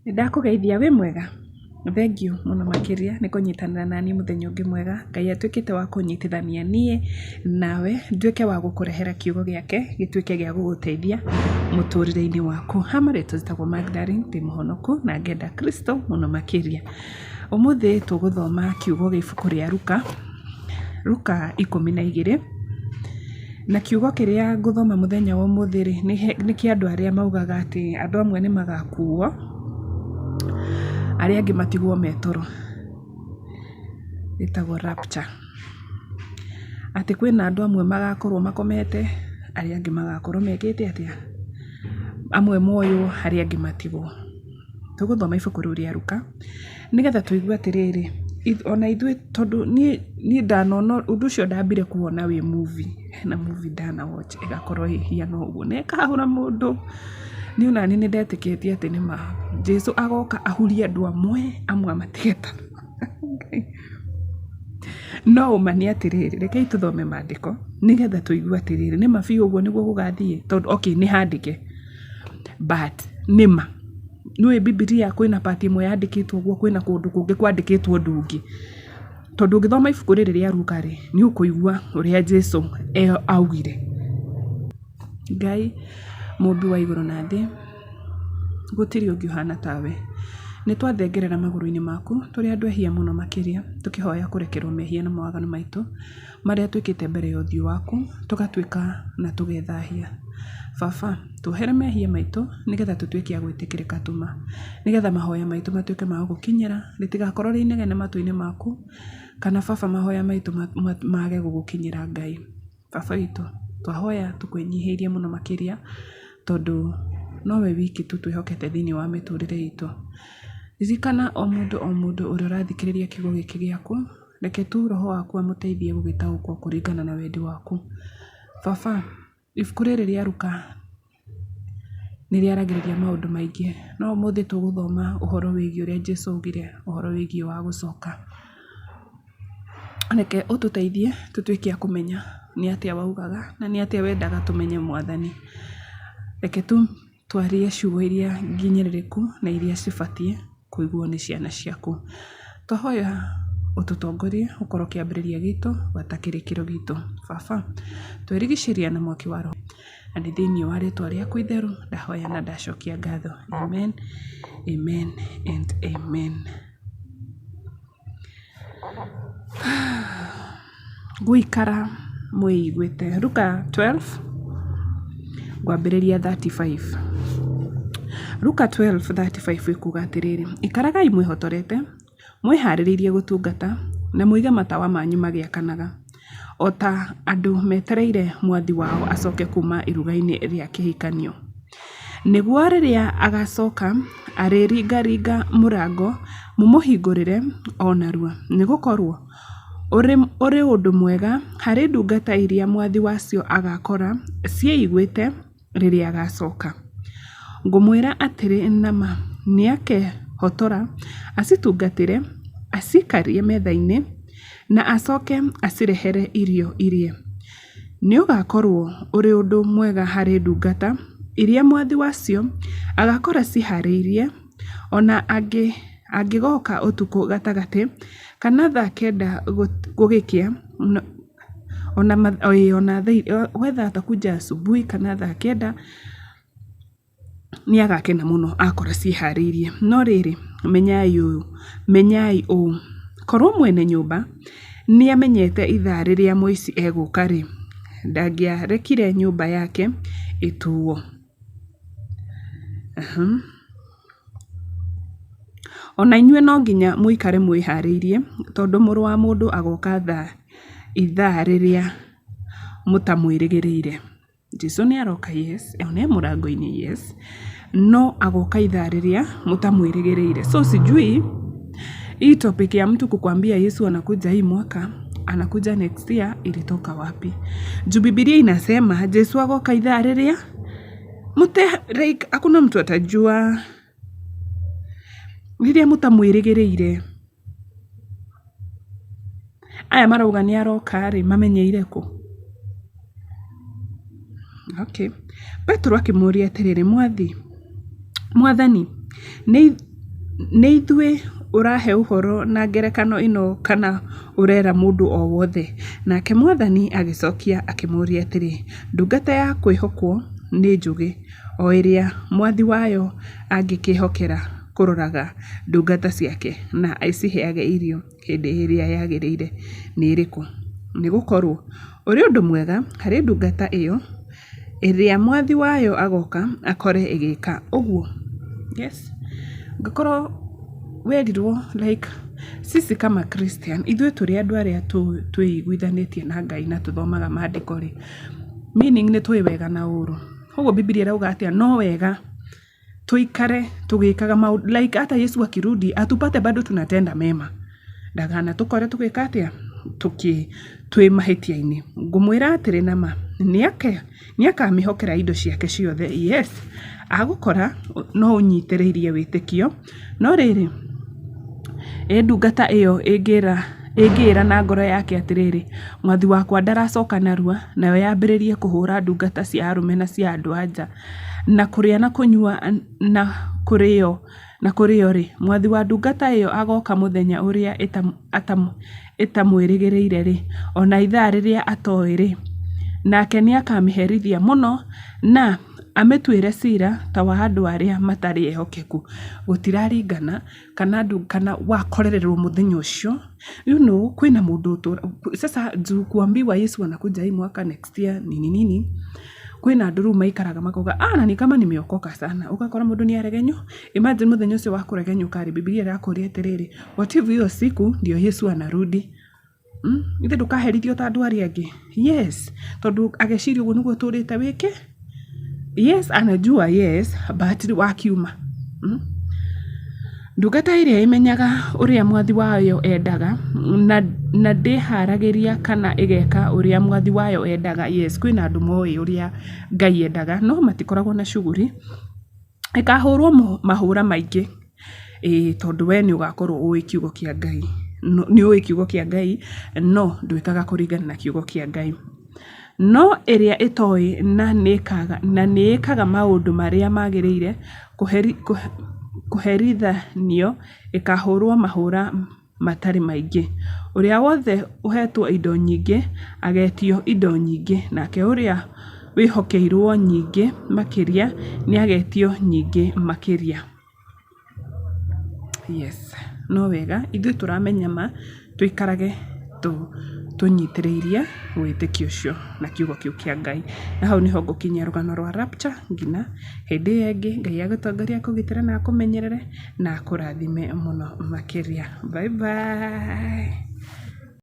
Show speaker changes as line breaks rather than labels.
Nĩndakũgeithia wĩ mwega? Thengiũ mũno makĩria nĩ kũnyitanĩra naniĩ mũthenya ũngĩ mwega, Ngai atuĩkĩte wa kũnyitithania niĩ nawe, nduĩke wa gũkũrehera kiugo gĩake, gĩtuĩke gĩa gũgũteithia mũtũrĩre-inĩ waku. Ha marĩtwa njĩtagwo Magdalene, ndĩ mũhonoku na ngenda Kristo mũno makĩria. Ũmũthĩ tũgũthoma kiugo gĩa ibuku rĩa Luka, Luka 12, na kiugo kĩrĩa ngũthoma mũthenya wa ũmũthĩ rĩ, nĩ kĩa andũ arĩa maugaga atĩ andũ amwe nĩ magakuo, arĩa angĩ matigwo me toro, ĩtagwo rapture. Atĩ kwĩna andũ amwe magakorwo makomete, arĩa angĩ magakorwo mekĩte atĩa? Amwe moywo, arĩa angĩ matigwo. Tũgũthoma ibuku rĩu rĩa Luka, nĩgetha tũigue atĩrĩrĩ, ona ithuĩ tondũ niĩ niĩ ndanona ũndũ ũcio ndambire kũwona wĩ movie, hena movie ndana watch ĩgakorwo ĩhiana ũguo, na ĩkahahũra mũndũ. Niĩ onaniĩ nĩ ndetĩkĩtie atĩ nĩma Jesu agoka ahurie andũ amwe, amwe amatige toro. No ũma nĩ atĩrĩrĩ, rekei tũthome maandĩko nĩgetha tũigue atĩrĩrĩ, nĩma biũ ũguo nĩguo gũgathiĩ? Tondũ okay nĩ handĩke but nĩma? Nĩũĩ Bibilia kwĩna part ĩmwe yandĩkĩtwo ũguo, kwĩna kũndũ kũngĩ kwandĩkĩtwo ũndũ ũngĩ. Tondũ ũngĩthoma ibuku rĩrĩ rĩa Luka rĩ, nĩ ũkũigua ũrĩa Jesu augire. Ngai mũmbi wa igũrũ na thĩ, gũtirĩ ũngĩ ũhana tawe. Nĩ twathengerera magũrũ-inĩ maku, tũrĩ andũ ehia mũno makĩria, tũkĩhoya kũrekerwo mehia na mawaganu maitũ, marĩa twĩkĩte mbere ya ũthiũ waku, tũgatuĩka na tũgethahia. Baba, tuohere mehia maitũ, nĩgetha tũtuĩke a gwĩtĩkĩrĩka tuma, nĩgetha mahoya maitũ matuĩke ma gũgũkinyĩra, rĩtigakorwo rĩ inegene matũ-inĩ maku, kana baba mahoya maitũ mage gũgũkinyĩra Ngai. Baba witũ, twahoya tũkwĩnyihĩirie mũno makĩria, tondũ nowe wiki tu twĩhokete thĩinĩ wa mĩtũrĩre itũ. Ririkana o mũndũ o mũndũ ũrĩa ũrathikĩrĩria kiugo gĩkĩ gĩaku, reke tu roho waku amũteithie gũgĩtaũkwo kũringana na wendi waku. Baba, ibuku rĩrĩ rĩa Luka nĩ rĩaragĩrĩria maũndũ maingĩ, no ũmũthĩ tũgũthoma ũhoro wĩgiĩ ũrĩa Jesu augire ũhoro wĩgiĩ wa gũcoka. Reke ũtũteithie tũtuĩke a kũmenya nĩ atĩa waugaga na nĩ atĩa wendaga tũmenye Mwathani. Reke tu twarie ciugo iria nginyĩrĩrĩku na iria cibatiĩ kũiguo nĩ ciana ciaku. Twahoya ũtũtongorie ũkorwo kĩambĩrĩria gitũ gwata kĩrĩkĩro gitũ. Baba, twerigicĩria na mwaki wa Roho na nĩ thĩinĩ wa rĩtwa rĩaku itheru ndahoya na ndacokia ngatho. Amen, amen and amen. Gũikara mwĩiguĩte. Luka 12 ngwambĩrĩria 35. Luka 12:35 ĩkuga atĩrĩrĩ, ikaragai mwĩhotorete, mwĩharĩrĩirie gũtungata, na mũige matawa manyu magĩakanaga, o ta andũ metereire mwathi wao acoke kuuma iruga-inĩ rĩa kĩhikanio. Nĩguo rĩrĩa agaacoka arĩringaringa mũrango mũmũhingũrĩre o narua. Nĩ gũkorũo ũrĩ ũndũ mwega harĩ ndungata iria mwathi wacio agaakora ciĩiguĩte rĩrĩa agaacoka. Ngũmwĩra atĩrĩ na ma, nĩakehotora acitungatĩre, acikarie metha-inĩ, na acoke acirehere irio irĩe. Nĩ ũgaakorũo ũrĩ ũndũ mwega harĩ ndungata iria mwathi wacio agaakora ciĩhaarĩirie, o na angĩgoka ũtukũ gatagatĩ, kana thaa kenda gũgĩkĩa, ona whether atakuja asubuhi kana thaa kenda, nĩ agakena mũno akora ciĩharĩirie. No rĩrĩ, menyai ũũ, menyai ũũ, korwo mwene nyũmba nĩ amenyete ithaa rĩrĩa mũici egũka-rĩ, ndangĩarekire nyũmba yake ĩtuo. O na inyuĩ no nginya mũikare mwĩhaarĩirie, tondũ Mũrũ wa Mũndũ agooka ithaa rĩrĩa mũtamwĩrĩgĩrĩire. Jesu nĩ aroka yes, ona e mũrango-inĩ yes, no agoka ithaa rĩrĩa mũtamwĩrĩgĩrĩire. So sijui hii topic ya mtu kukwambia Yesu anakuja hii mwaka, anakuja next year ilitoka wapi? Juu Biblia inasema Jesu agoka ithaa rĩrĩa mute like hakuna mtu atajua rĩrĩa mũtamwĩrĩgĩrĩire. Aya marauga nĩ aroka rĩ, mamenyeire kũ? Okay. Petero akĩmũũria atĩrĩrĩ, Mwathi, Mwathani, nĩ Nĩ ithuĩ ũrahe ũhoro na ngerekano ĩno kana ũrera mũndũ o wothe? Nake Mwathani agĩcokia akĩmũũria atĩrĩ, Ndungata ya kwĩhokwo nĩ njũgĩ, o ĩrĩa mwathi wayo angĩkĩĩhokera kũroraga ndungata ciake na aciheage irio hĩndĩ ĩrĩa yagĩrĩire nĩ ĩrĩkũ? Nĩ gũkorũo ũrĩ ũndũ mwega harĩ ndungata ĩyo ĩrĩa mwathi wayo agooka akore ĩgĩka ũguo. Yes. Ũngĩkorwo werirwo like sisi kama Christian, ithuĩ tũrĩ andũ arĩa twĩiguithanĩtie na Ngai na tũthomaga maandĩko rĩ, meaning nĩ tũĩ wega na ũru. Koguo Bibilia ĩrauga atĩa? No wega tũikare tũgĩkaga maũndũ like hata Yesu akirudi atupate bado tunatenda mema ndagana tũkore tũgĩka atĩa tũkĩ twĩ mahĩtia-inĩ ngũmwĩra atĩrĩ na ma nĩakamĩhokera indo ciake ciothe yes agũkora no ũnyitĩrĩirie wĩtĩkio no rĩrĩ Ĩ ndungata ĩyo ĩngĩĩra na ngoro yake atĩrĩrĩ, 'Mwathi wakwa ndaracoka narua, nayo yambĩrĩrie kũhũũra ndungata cia arũme na cia andũ-a-nja, na kũrĩa na kũnyua na kũrĩo-rĩ, mwathi wa ndungata ĩyo agooka mũthenya ũrĩa ĩtamwĩrĩgĩrĩire-rĩ, o na ithaa rĩrĩa atoĩ-rĩ, nake nĩakamĩherithia mũno na amĩtuĩre ciira ta wa andũ arĩa matarĩ ehokeku. Gũtiraringana kana ndu kana wakorererwo mũthenya ũcio you know kwĩna mũndũ ũtũra sasa juu kuambiwa Yesu anakuja hii mwaka next year nini nini kwĩna andũ rĩu maikaraga makauga ah na ni kama nimeokoka sana ũgakora mũndũ nĩ aregenyũ imagine mũthenya ũcio wa kũregenyũka rĩ Bibilia ĩrakũria atĩrĩrĩ what if hiyo siku ndio Yesu anarudi Ithe ndũkaherithio ta andũ arĩa angĩ? Yes, tondũ ageciria ũguo nĩguo ũtũrĩte wĩke. Yes, anajua yes, but rĩu akiuma. Ndungata ĩrĩa ĩmenyaga ũrĩa mwathi wayo endaga na ndĩharagĩria kana ĩgeka ũrĩa mwathi wayo endaga. Yes, kwĩna andũ moĩ ũrĩa Ngai endaga no matikoragwo na shughuli. Ĩkahũrwo mahũra maingĩ, ĩĩ tondũ we nĩ ũgakorwo ũĩ kiugo kĩa Ngai, nĩ ũĩ kiugo kĩa Ngai no ndwĩkaga kũringana na kiugo kĩa Ngai. No ĩrĩa ĩtoĩ na nĩ ĩkaga maũndũ marĩa magĩrĩire kũherithanio ĩkahũrwo mahũra matarĩ maingĩ. Ũrĩa wothe ũheetwo indo nyingĩ, ageetio indo nyingĩ, nake ũrĩa wĩhokeirũo nyingĩ makĩria nĩagetio nyingĩ makĩria. Yes, no wega ithuĩ tũramenya ma tũikarage tũnyitĩrĩirie wĩtĩkio ũcio na kiugo kĩu kĩa Ngai. Na hau nĩho ngũkinyia rũgano rwa rapture nginya hĩndĩ ĩyo ĩngĩ. Ngai agũtongorie, akũgitĩre na akũmenyerere na akũrathime mũno makĩria. Bye bye.